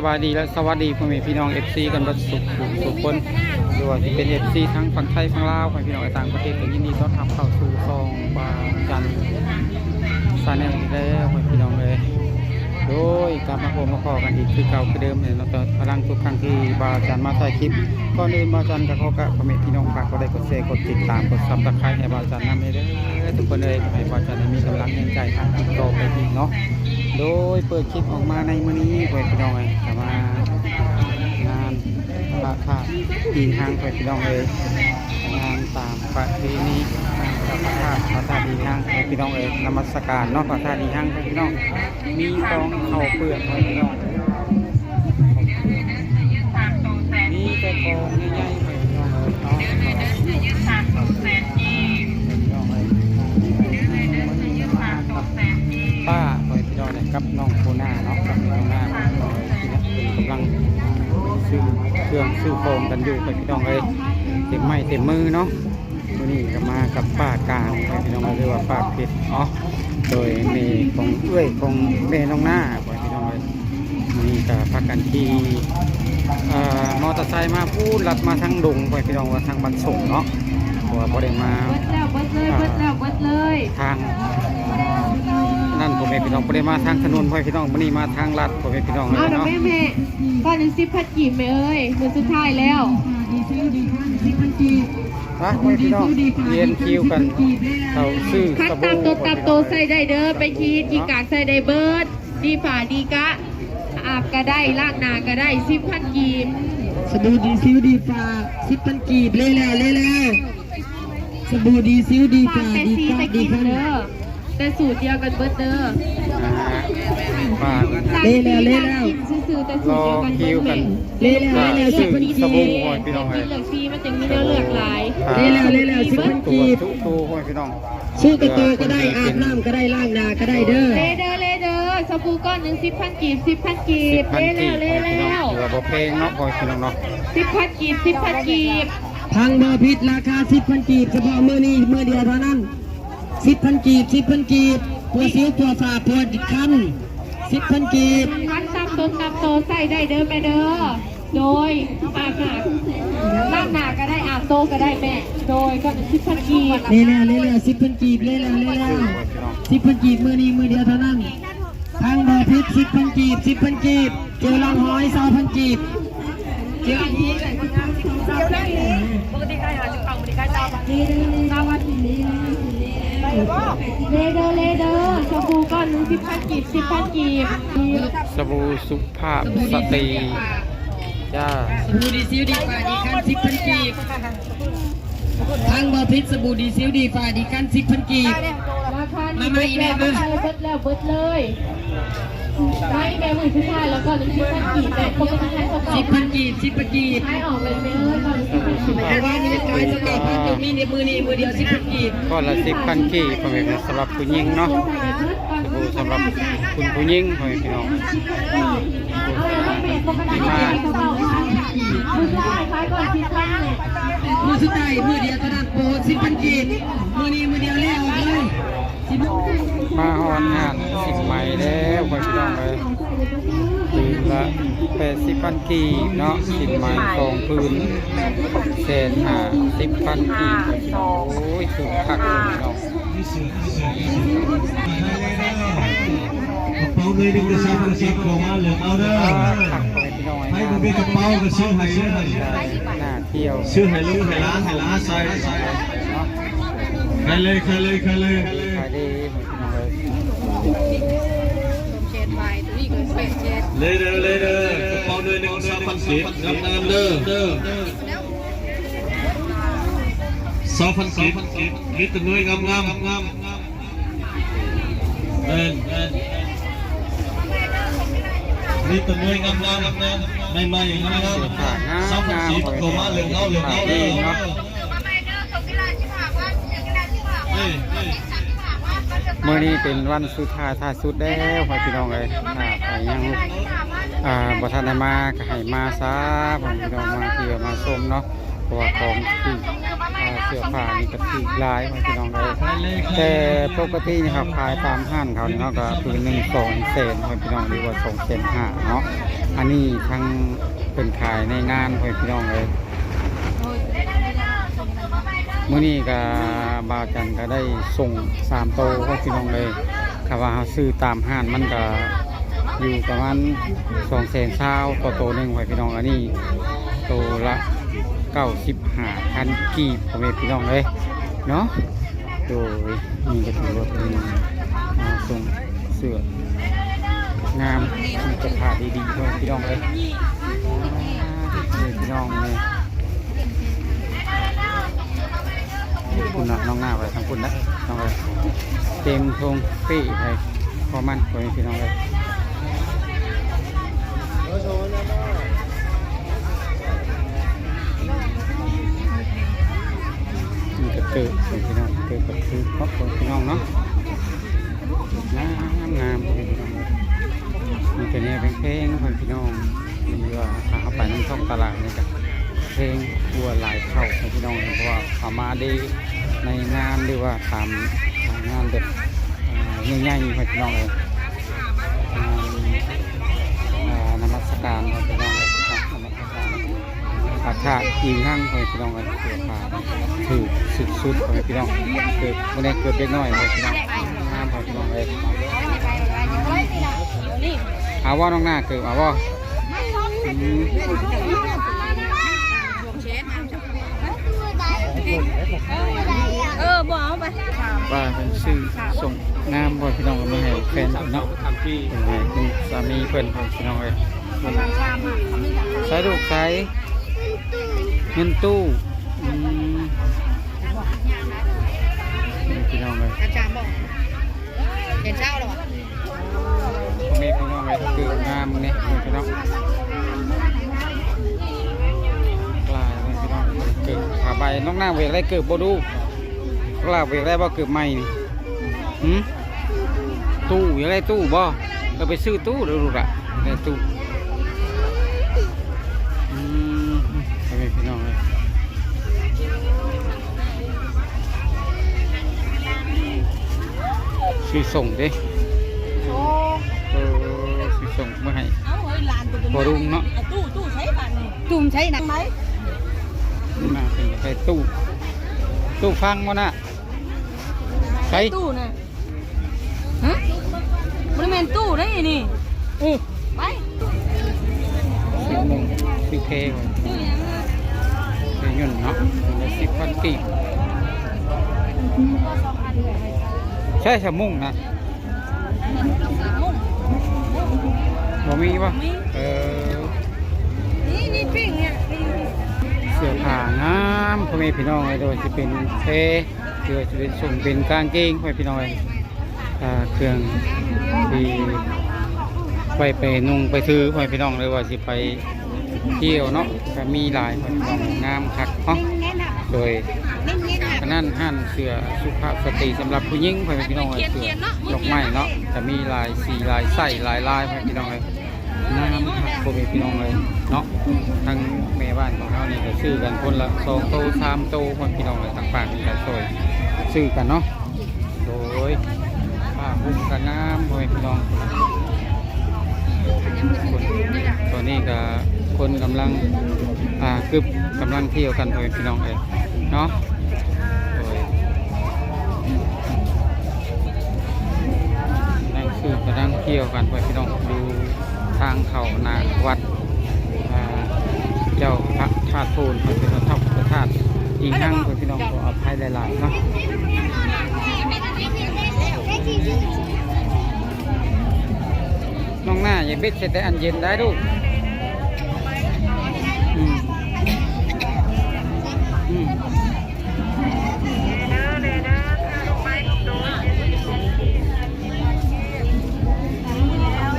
ສະບາຍດີ ແລະ ສະຫວັດດີພໍ່ແມ່ພີ່ນ້ອງ ເອັຟຊີ ກັນເບິດທຸກຜູ້ທຸກຄົນ ຫຼືວ່າຊິເປັນ ເອັຟຊີ ທັງຝັ່ງໄທຝັ່ງລາວ ພໍ່ແມ່ພີ່ນ້ອງໃນຕ່າງປະເທດ ກໍຍິນດີຕ້ອນຮັບເຂົ້າສູ່ຊ່ອງບ່າວຈັນ Channel ອີກແລ້ວ ພໍ່ແມ່ພີ່ນ້ອງເອີຍ. ໂດຍ ກັບມາພົບມາພໍ້ກັນອີກຄືເກົ່າຄືເດີມເນາະ ທຸກຄັ້ງທີ່ບ່າວຈັນມາຖ່າຍຄລິບ. ກ່ອນອື່ນບ່າວຈັນກໍຂໍກາບພໍ່ແມ່ພີ່ນ້ອງ ຝາກກົດໄລ ກົດແຊ ກົດຕິດຕາມ ກົດ Subscribe ໃຫ້ບ່າວຈັນນຳແດ່ເດີ ທຸກຄົນເອີຍ ໃຫ້ບ່າວຈັນໄດ້ມີກຳລັງແຮງໃຈທາງຕໍ່ໄປອີກເນາະ. ໂດຍເປີດຄລິບອອກມາໃນມື້ນີ້ ພໍ່ແມ່ພີ່ນ້ອອງເອີຍ ກໍມາງານພະທາດອີງຮັງ ພໍ່ແມ່ພີ່ນ້ອງເອີຍ ງານຕາມປະເພນີ ງານພະທາດ ພະທາດອີງຮັງ ພໍ່ແມ່ພີ່ນ້ອງເອີຍ ນະມັດສະການເນາະ ພະທາດອີງຮັງ ພໍ່ແມ່ພີ່ນ້ອງ. ມີຂອງເຂົ້າເປືອກ ພໍ່ແມ່ພີ່ນ້ອງ ມີແຕ່ຂອງໃຫຍ່ໆ ພໍ່ແມ່ພີ່ນ້ອງເອີຍເນາະ ພີ່ນ້ອງເອີຍ ມາກັບປ້າ ພໍ່ແມ່ພີ່ນ້ອງເອີຍ ກັບນ້ອງໂຄນາເນາະ ກັບນ້ອງນາ ເພິ່ນກຳລັງຊື້ເຄື່ອງຊື້ຂອງກັນຢູ່ ພໍ່ແມ່ພີ່ນ້ອງເອີຍ ເຕັມໄມ້ເຕັມມືເນາະ. ມື້ນີ້ກໍມາກັບປ້າກາງ ພໍ່ແມ່ພີ່ນ້ອງເອີຍ ຫຼືວ່າປ້າເພັດເນາະ ໂດຍແມ່ຂອງເອື້ອຍຂອງແມ່ນ້ອງນາ ພໍ່ແມ່ພີ່ນ້ອງເອີຍ. ມື້ນີ້ກໍພາກັນຂີ່ ເອີ ມໍເຕີໄຊມາພຸ້ນ ລັດມາທາງດົງ ພໍ່ແມ່ພີ່ນ້ອງ ວ່າທາງບ້ານສົງເນາະ ເພາະວ່າບໍ່ໄດ້ມາ ເບິດແລ້ວ ເບິດເລີຍ ອ່າ ເບິດແລ້ວ ເບິດເລີຍ ທາງນັ້ນ ພໍ່ແມ່ພີ່ນ້ອງ ບໍ່ໄດ້ມາທາງຖະໜົນ ພໍ່ແມ່ພີ່ນ້ອງ ມື້ນີ້ມາທາງລັດ ພໍ່ແມ່ພີ່ນ້ອງເອີຍເນາະ. ກ້ອນໜຶ່ງສິບພັນກີບແມ່ເອີຍ ມື້ສຸດທ້າຍແລ້ວ ມາ ພໍ່ແມ່ພີ່ນ້ອງ ລຽນຄິວກັນເຂົ້າຊື້ ຄັດຕາມໂຕ ຕາມໂຕ ໃຊ້ໄດ້ເດີ ໄປຂີ້ຫີນຂີ້ກາກໃຊ້ໄດ້ເບິດ ດີຝ້າດີກະ ອາບກະໄດ້ ລ້າງໜ້າກະໄດ້ ສິບພັນກີບ ສະບູດີຊິວດີຝ້າ ສິບພັນກີບ ເລແລ້ວ ເລແລ້ວ ສະບູດີຊິວດີຝ້າ ດີກະດີຄັນ ແຕ່ສູດດຽວກັນເບິດເດີ ອ່າ ເລແລ້ວ ເລແລ້ວ ລໍຄິວກັນ ເລແລ້ວ ເລແລ້ວ ສິບພັນກີບ ຊື້ສະບູ ໂອ້ຍ ພີ່ນ້ອງເອີຍ ກິນເລືອກຊີ ມັນຈັ່ງມີແນວເລືອກຫຼາຍ ອ່າ ເລແລ້ວ ເລແລ້ວ ສິບພັນກີບ ທຸກໂຕ ໂອ້ຍ ພີ່ນ້ອງ ຊື້ກະໂຕກໍໄດ້ ອາບນ້ຳກໍໄດ້ ລ້າງໜ້າກໍໄດ້ເດີ ເລເດີ ເລເດີ ສະບູກ້ອນໜຶ່ງສິບພັນກີບ ສິບພັນກີບ ເລແລ້ວ ເລແລ້ວ ຖືວ່າບໍ່ແພງເນາະ ພໍ່ແມ່ພີ່ນ້ອງເນາະ ສິບພັນກີບ ສິບພັນກີບ ຟັງບໍ່ຜິດ ລາຄາສິບພັນກີບ ສະເພາະມື້ນີ້ມື້ດຽວເທົ່ານັ້ນ ສິບພັນກີບ ສິບພັນກີບ ປົວຊິວປົວຝ້າປົວຄັນ ສິບພັນກີບ ຄັນຕາມຕົ້ນຕາມໂຕໃຊ້ໄດ້ເດີແມ່ເດີ ໂດຍ ອາບນ້ຳ ລ້າງໜ້າກໍໄດ້ ອາບໂຕກໍໄດ້ແມ່ ໂດຍ ກໍສິບພັນກີບ ເລແລ້ວ ເລແລ້ວ ສິບພັນກີບ ເລແລ້ວ ເລແລ້ວ ສິບພັນກີບ ມື້ນີ້ມື້ດຽວເທົ່ານັ້ນ ຟັງບໍ່ຜິດ ສິບພັນກີບ ສິບພັນກີບ ເຈວລອງຫອຍ ຊາວພັນກີບ ເຈວລອງຫອຍ ຊາວພັນກີບ ເລເດີ ເລເດີ ສະບູກ້ອນໜຶ່ງ ສິບພັນກີບ ສິບພັນກີບ ສະບູສຸພາບສະຕີ ຈ້າ ສະບູດີຊິວດີຝ້າດີຄັນ ສິບພັນກີບ ທາງບໍ່ຜິດ ສະບູດີຊິວດີຝ້າດີຄັນ ສິບພັນກີບ ລາຄານີ້ ມາໃໝ່ແມ່ ມາ ເບິດແລ້ວ ເບິດເລີຍ ໄດ້ແມ່ ມື້ສຸດທ້າຍແລ້ວ ກ້ອນໜຶ່ງ ສິບພັນກີບ ແຕ່ປົກກະຕິຂາຍເທົ່າເກົ່າ ສິບພັນກີບ ສິບພັນກີບ ຂາຍອອກເລີຍແມ່ເອີຍ ກ້ອນໜຶ່ງ ສິບພັນກີບ ແຕ່ວ່ານີ້ຂາຍສະເຕັກພັນ ມີໃນມື້ນີ້ມື້ດຽວ ສິບພັນກີບ ກ້ອນລະສິບພັນກີບ ພໍ່ແມ່ພີ່ນ້ອງ ສຳລັບຜູ້ຍິງເນາະ ສະບູສຳລັບຄຸນຜູ້ຍິງ ພໍ່ແມ່ພີ່ນ້ອງ ມາ ມື້ສຸດທ້າຍ ມື້ດຽວເທົ່ານັ້ນ ໂປຣໂມດ ສິບພັນກີບ ມື້ນີ້ມື້ດຽວແລ້ວເລີຍ ມາຮອດງານສິ້ນໄໝແລ້ວ ພໍ່ແມ່ພີ່ນ້ອງເອີຍ ຄືນລະແປດສິບພັນກີບເນາະ ສິ້ນໄໝສອງຜືນ ແສນຫ້າສິບພັນກີບ ໂອ້ຍ ຄຶກຄັກເລີຍເນາະ ກະເປົາໜ່ວຍໜຶ່ງກະຊາວພັນກີບ ເຂົ້າມາເລືອກເອົາເດີ ໃຜບໍ່ມີກະເປົາກະຊື້ໃຫ້ເລີຍ ໜ້າທ່ຽວ ຊື້ໃຫ້ລູກໃຫ້ຫຼານໃຫ້ຫຼານໃສ່ ຂາຍເລີຍ ຂາຍເລີຍ ຂາຍເລີຍ ຂາຍດີ ເລີຍເດີ ເລີຍເດີ ກະເປົາໜ່ວຍໜຶ່ງ ຊາວພັນກີບ ງາມໆເດີ ຊາວພັນກີບ ມີແຕ່ໜ່ວຍງາມໆ ເອີ ມີແຕ່ໜ່ວຍງາມໆ ໃໝ່ໆ ງາມໆ ຊາວພັນກີບ ເຂົ້າມາເລືອກເອົາ ເລືອກເອົາເດີ ເນາະ ມື້ນີ້ເປັນວັນສຸດທ້າຍທ້າຍສຸດແລ້ວ ພໍ່ແມ່ພີ່ນ້ອງເອີຍ ອ່າ ໃຜຍັງ ອ່າ ບໍ່ທັນໄດ້ມາກະໃຫ້ມາຊະ ພໍ່ແມ່ພີ່ນ້ອງ ມາທ່ຽວມາຊົມເນາະ ເພາະວ່າຂອງທີ່ ອ່າ ເສື້ອຜ້ານີ້ກໍຖືກຫຼາຍ ພໍ່ແມ່ພີ່ນ້ອງເອີຍ. ແຕ່ປົກກະຕິນີ້ເຮົາຂາຍຕາມຮ້ານເຂົານີ້ເນາະ ກໍຄືໜຶ່ງສອງແສນ ພໍ່ແມ່ພີ່ນ້ອງ ຫຼືວ່າສອງແສນຫ້າເນາະ. ອັນນີ້ທັງເພິ່ນຂາຍໃນງານ ພໍ່ແມ່ພີ່ນ້ອງເອີຍ. ມື້ນີ້ກໍບ່າວຈັນກໍໄດ້ສົ່ງສາມໂຕ ພໍ່ແມ່ພີ່ນ້ອງເອີຍ. ຖ້າວ່າເຮົາຊື້ຕາມຮ້ານມັນກໍຢູ່ປະມານສອງແສນຊາວຕໍ່ໂຕໜຶ່ງ ພໍ່ແມ່ພີ່ນ້ອງ. ອັນນີ້ໂຕລະເກົ້າສິບຫ້າພັນກີບ ພໍ່ແມ່ພີ່ນ້ອງເອີຍເນາະ. ໂດຍ ນີ້ກໍຖືວ່າເປັນ ອ່າ ສົ່ງເສື້ອງາມ ມີສະພາບດີໆ ພໍ່ແມ່ພີ່ນ້ອງເອີຍ. ອ່າ ພີ່ນ້ອງເອີຍ ພຸ້ນນະ ນ້ອງໜ້າໄປທາງພຸ້ນນະ ນ້ອງເອີຍ. ເຕັມທົ່ງເປ້ໄປພໍມັນ ພໍ່ແມ່ພີ່ນ້ອງເອີຍ. ນີ້ກໍເກີບ ພີ່ນ້ອງ ເກີບກໍຖືກເນາະ ພີ່ນ້ອງເນາະ. ງາມໆ ພີ່ນ້ອງເອີຍ. ມີແຕ່ແນວແພງໆ ພໍ່ແມ່ພີ່ນ້ອງ ຫຼືວ່າຖ້າເຮົາໄປນຳທ້ອງຕະຫຼາດນີ້ກໍແພງກວ່າຫຼາຍເທົ່າ ພີ່ນ້ອງເອີຍ. ເພາະວ່າເອົາມາໄດ້ໃນງານ ຫຼືວ່າຕາມງານແບບ ເອ່ອ ໃຫຍ່ໆ ພີ່ນ້ອງເອີຍ. ງານ ອ່າ ນະມັດສະການ ພີ່ນ້ອງເອີຍ ນະມັດສະການ ພະທາດອີງຮັງ ພໍ່ແມ່ພີ່ນ້ອງເອີຍ. ເສື້ອຜ້າຖືກສຸດໆ ພໍ່ແມ່ພີ່ນ້ອງ. ເກີບ ບໍ່ໄດ້ເກີບເດັກນ້ອຍ ພໍ່ແມ່ພີ່ນ້ອງ ງາມ ພໍ່ແມ່ພີ່ນ້ອງເອີຍ. ເອົາບໍ່ນ້ອງໜ້າ ເກີບເອົາບໍ່? ອືມ ເອີ ບໍ່ເອົາໄປ ວ່າເປັນຊື່ສົ່ງງາມ ພໍ່ແມ່ພີ່ນ້ອງ ເອົາມາໃຫ້ແຟນເພິ່ນເນາະ ເປັນໃຫ້ຄຸນສາມີເພິ່ນ ພໍ່ແມ່ພີ່ນ້ອງເອີຍ. ໃສ່ລູກໃສ່ ເງິນຕູ້ ອືມ ພີ່ນ້ອງເອີຍ ເຫັນເຊົ້າແລ້ວ ພໍ່ແມ່ພີ່ນ້ອງເອີຍ. ຄືງາມນີ້ພີ່ນ້ອງ ຫຼາຍເລີຍພີ່ນ້ອງ. ເກີບຜ້າໃບ ນ້ອງນາງເວກໄດ້ເກີບບໍ່ດູ? ລາວເວກໄດ້ບໍ່ເກີບໃໝ່ນີ້? ຫື? ຕູ້ ຢາກໄດ້ຕູ້ບໍ່? ເອີ ໄປຊື້ຕູ້ເດີ້ລູກຫຼ້າ ໄດ້ຕູ້. ອືມ ພໍ່ແມ່ພີ່ນ້ອງເອີຍ ຊື້ສົ່ງເດ້. ໂອ້ ເອີ ຊື້ສົ່ງມາໃຫ້ ເອົາເຮີຍ ຫຼານໂຕນັ້ນ ພໍ່ລຸງເນາະ. ຕູ້ ຕູ້ໃສບາດນີ້? ຕູ້ໃສນະ? ມາເປັນໄປຕູ້ ຕູ້ຟັງບໍ່ນະ? ໃສຕູ້ນະ? ຮະ? ບໍ່ໄດ້ແມ່ນຕູ້ເດ້ນີ້. ອື ໄປ ຊື້ມຸ້ງ ຊື້ເພ ຊື້ຫຍັງ? ຊື້ຫຍຸ້ນເນາະ ຊື້ສິບພັນກີບ. ໃຊ້ສະມຸ້ງນະ? ບໍ່ມີບໍ່? ເອີ ນີ້ ນີ້ປີ້ງນີ້ ເສື້ອຜ້າງາມ ພໍ່ແມ່ພີ່ນ້ອງເອີຍ. ໂດຍຊິເປັນເພ ເພື່ອຊິເປັນສົ້ມເປັນກາງເກງ ພໍ່ແມ່ພີ່ນ້ອງເອີຍ. ອ່າ ເຄື່ອງທີ່ໄວ້ໄປນຸ່ງໄປຖື ພໍ່ແມ່ພີ່ນ້ອງ ຫຼືວ່າຊິໄປທ່ຽວເນາະ ກໍມີຫຼາຍ ພໍ່ແມ່ພີ່ນ້ອງ ງາມຄັກເນາະ. ໂດຍອັນນັ້ນຮ້ານເສື້ອສຸພາບສະຕີສຳລັບຜູ້ຍິງ ພໍ່ແມ່ພີ່ນ້ອງເອີຍ. ເສື້ອດອກໄມ້ເນາະ ກໍມີຫຼາຍສີຫຼາຍໄຊຫຼາຍລາຍ ພໍ່ແມ່ພີ່ນ້ອງເອີຍ. ງາມຄັກ ພໍ່ແມ່ພີ່ນ້ອງເອີຍເນາະ. ທາງແມ່ບ້ານຂອງເຮົານີ້ກໍຊື້ກັນຄົນລະສອງໂຕສາມໂຕ ພໍ່ແມ່ພີ່ນ້ອງເອີຍ. ທາງປາກນີ້ກໍຊ່ອຍຊື້ກັນເນາະ. ໂດຍ ຜ້າຫົ່ມກໍງາມ ພໍ່ແມ່ພີ່ນ້ອງ. ຕອນນີ້ກໍຄົນກຳລັງ ອ່າ ກຶບ ກຳລັງທ່ຽວກັນ ພໍ່ແມ່ພີ່ນ້ອງເອີຍເນາະ. ໂດຍ ນັ່ງຊື້ກະນັ່ງທ່ຽວກັນ ພໍ່ແມ່ພີ່ນ້ອງ ຢູ່ທາງເຂົ້າໜ້າວັດ ອ່າ ເຈົ້າພະທາດໂພນ ເພິ່ນເປັນເຈົ້າພະທາດອີກຄັ້ງ ພໍ່ແມ່ພີ່ນ້ອງ ຂໍອະໄພຫຼາຍໆເນາະ. ນ້ອງໜ້າ ຢ່າບິດໃສ່ແຕ່ອັນເຢັນໄດ້ລູກ. ອືມ ອືມ.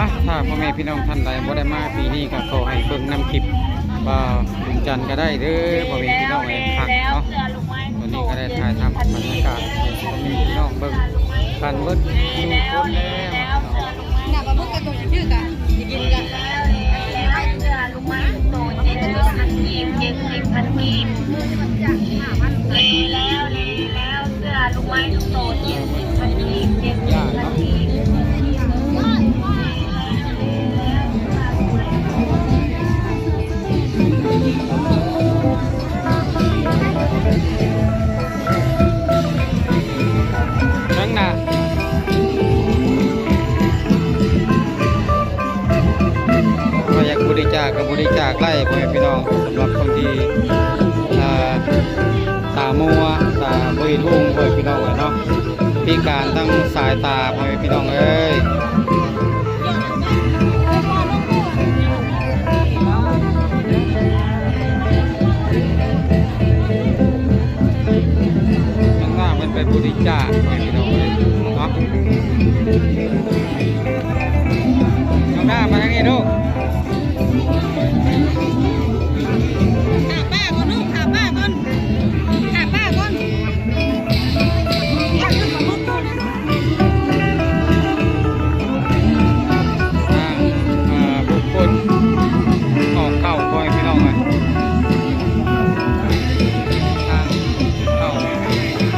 ອ່ະ ຖ້າພໍ່ແມ່ພີ່ນ້ອງທ່ານໃດບໍ່ໄດ້ມາປີນີ້ ກໍຂໍໃຫ້ເບິ່ງນຳຄລິບບ່າວບຸນຈັນກໍໄດ້ເດີ ພໍ່ແມ່ພີ່ນ້ອງເອີຍ. ຄັກເນາະ ຕອນນີ້ກໍໄດ້ຖ່າຍທຳບັນຍາກາດໃຫ້ພໍ່ແມ່ພີ່ນ້ອງເບິ່ງກັນເບິດທຸກຄົນແລ້ວ. ໜ້າປາໝຶກກັບຕົວຊື່ກະຊິກິນກະ ເສືອລຸງໄມ້ໂຕເຈັດ เจ็ดสิบพันกีบ เละแล้ว เละแล้ว เสื้อลูกไม้ลูกโต เจ็ดสิบพันกีบ เจ็ดสิบพันกีบ ข้างหน้า ถ้าอยากบริจาคก็บริจาคได้ พ่อแม่พี่น้อง สำหรับคนที่ อ่า ตามัว ตาบ่เห็นหุง พ่อแม่พี่น้องเอ้ยเนาะ พิการทางสายตา พ่อแม่พี่น้องเอ้ย ข้างหน้ามันไปบริจาค พ่อแม่พี่น้องเอ้ยเนาะ น้องด้า มาทางนี้ลูก หาป้าก่อนลูก หาป้าก่อน หาป้าก่อน ทาง อ่า บุคคลออกเข้า พ่อแม่พี่น้องเอ้ย ทางเข้า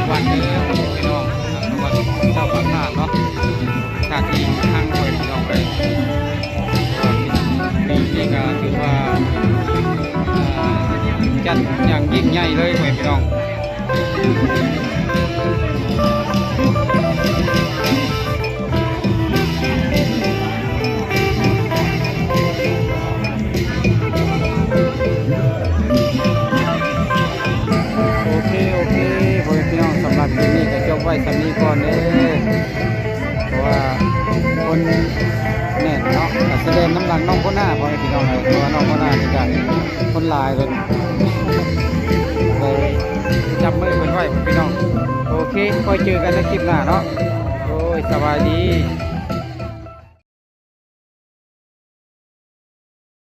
วัดเด้อ พ่อแม่พี่น้อง วัดเจ้าพระธาตุเนาะ สถานที่ทาง พ่อแม่พี่น้องเอ้ย ปีนี้ก็ถือว่า อ่า จัดอย่างยิ่งใหญ่เลย พ่อแม่พี่น้อง โอเค โอเค พ่อแม่พี่น้อง สำหรับคลิปนี้ก็จบไว้ส่ำนี้ก่อนเด้อ เพราະว่าคนแน่นเนาะ ก็สิแล่นนำหลังน้องโคนา พ่อแม่พี่น้องเอ้ย เพราะว่าน้องโคนานี่ก็คนหลาย เพิ่นไปจับมือเพิ่นไว้ พี่น้อง โอเค ค่อยเจอกันในคลิปหน้าเนาะ โอ้ย สบายดี